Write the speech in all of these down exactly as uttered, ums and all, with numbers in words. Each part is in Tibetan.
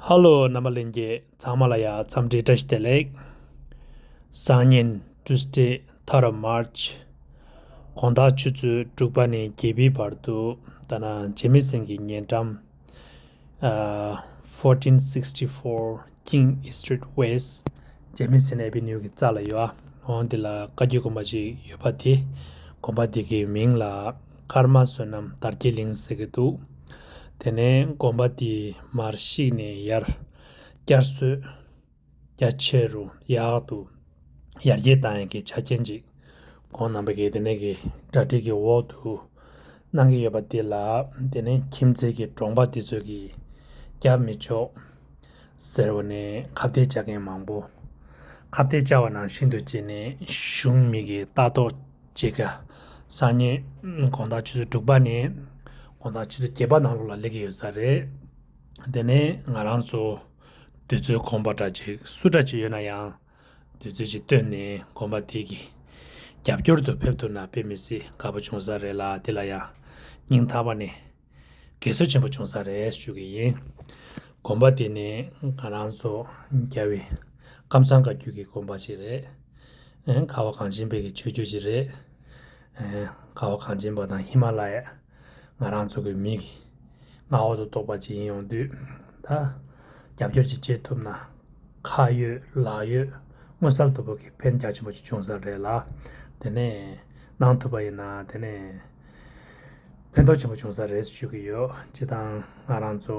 ཧ་ལོ། རྣམ་པ་ལྷན་རྒྱས་ཚང་མ་ལ་ཡ་འཚམས་འདྲི་བཀྲ་ཤིས་བདེ་ལེགས། སང་ཉིན་Tuesday, third of March, དགོང་དག་ཆུ་ཚོད་དྲུག་པ་ནས་བརྒྱད་པའི་བར་དུ། ད་ན་ཇེ་མི་སན་གྱི་ཉེ་འགྲམ། ཨ། fourteen sixty-four King Street West, Jamieson Avenue གི་རྩ་ལ་ཡོད། འོ་འདི་ལ་བཀའ་བརྒྱུད་དགོན་པ་ཅིག་ཡོད་པ་དེ། དགོན་པ་འདི་གི་མིང་ལ་ཀརྨ་བསོད་ནམས་དར་རྒྱས་གླིང་ཟེར་གྱི་འདུག། དེ་ནས་དགོན་པ་འདི་མར་བཤིག་ནས་ཡར་བསྐྱར་གསོ་རྒྱ་ཆེ་རུ་ཡག་ཏུ་ཡར་རྒྱས་བཏང་ཡག་གི་ཆ་རྐྱེན་ཅིག་ཁོང་རྣམ་པ་གིས་དེ་ནས་ཀྱི་གྲ་སྒྲིག་གི་འོག་ཏུ་གནང་གི་ཡོད་པ་དེ་ལ། དེ་ནས་ཁྱིམ་མཚེས་ཀྱི་གྲོང་པ་དེ་ཚོ་གིས་རྒྱབ་མི་ཆོག་ཟེར་བ་ནས་ཁ་གཏད་བཅག་མཁན་མང་པོ། ཁ་གཏད་བཅག་པ་ནང་བཞིན་དུ་བྱས་ནས་གཞུང་མི་གི་ལྟ་རྟོག་བྱེད་ཀ། སང་ཉིན་དགོང་དག་ཆུ་ཚོད་དྲུག་པ་ནས་དགོང་དག་ཆུ་ཚོད་བརྒྱད་པ་ནང་ལོགས་ལ་སླེབས་ཀྱི་ཡོད་ས་རེད། དེ་ནས་ང་རང་ཚོ་དུས་ཚོད་ཁོམ་པ་འདྲ་ཅིག་སུ་འདྲ་ཅིག་ཡོད་ན་ཡང་། དུས་ཚོད་ཅིག་བཏོན་ནས་དགོན་པ་དེ་གི་རྒྱབ་སྐྱོར་དུ་ཕེབས་ཐུབ་ན་དཔེ་མི་སྲིད་དགའ་པོ་བྱུང་ས་རེད་ལ། དེ་ལ་ཡང་སྙིང་ཐག་པ་ནས་དགའ་བསུ་ཆེན་པོ་བྱུང་ས་རེད་ཞུ་གི་ཡིན། དགོན་པ་དེ་ནི་ང་རང་ཚོ་རྒྱལ་བའི་ཀམ་ཚང་བཀའ་བརྒྱུད་ཀྱི་དགོན་པ་ཞིག་རེད། ཨེ། ཁ་བ་གངས་ཅན་པའི་གི་ཆོས་བརྒྱུད་ཅིག་རེད། ཨེ། ཁ་བ་གངས་ཅན་པ་དང་ཧི་མ་ལ་ཡ། ང་རང་ཚོ་གི་མི་གི་མངའ་འོག་ཏུ་གཏོགས་པ་ཅིག་ཡིན་ཡོང་དུས། ད་རྒྱབ་སྐྱོར་ཅིག་བྱེད་ཐུབ་ན། ཁ་ཡོད་ལག་ཡོད་མངོན་གསལ་དོད་པོ་གི་ཕན་རྒྱ་ཆེན་པོ་ཅིག་བྱུང་ས་རེད་ལ། དེ་ནས་གནང་ཐུབ་པ་ཡིན་ན། དེ་ནས་ཕན་ཐོགས་ཆེན་པོ་བྱུང་ས་རེད་ཞུ་གི་ཡོད། སྤྱིར་བཏང་ང་རང་ཚོ་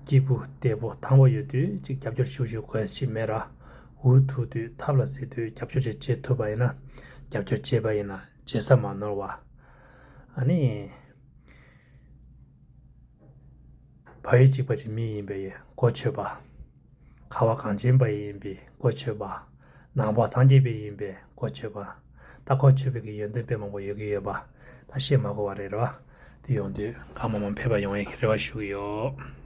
སྐྱིད་པོ་བདེ་པོ་ཐང་པོ་ཡོད་དུས་ཅིག་རྒྱབ་སྐྱོར་ཞུ་ཞུ་དགོས་ཞིག་མེད་ར། འུ་ཐུག་དུས་ཐབས་ལ་ཟད་དུས་རྒྱབ་སྐྱོར་ཅིག་བྱེད་ཐུབ་པ་ཡིན་ན། རྒྱབ་སྐྱོར་བྱེད་པ་ཡིན་ན་བྱེད་ས་མ་ནོར་བ། ཨ་ནི། བལ་ཡུལ་གཅིག་པ་ཅིག་མི་ཡིན་པའི་གོ་ཆོད་པ། ཁ་བ་གངས་ཅན་པ་ཡིན་པའི་གོ་ཆོད་པ། ནང་པ་སངས་རྒྱས་པ་ཡིན་པའི་གོ་ཆོད་པ། ད་གོ་ཆོད་པའི་གི་ཡོན་ཏན་དཔེ་མང་པོ་ཡོད་ཀྱི་ཡོད་པ། ད་བཤད་མ་དགོས་པ་རེད་ར། དེ་ཡོང་དུས་གང་མང་མང་ཕེབས་པ་ཡོང་ཡས་ཀྱི་རེ་བ་ཞུ་གི་ཡོད།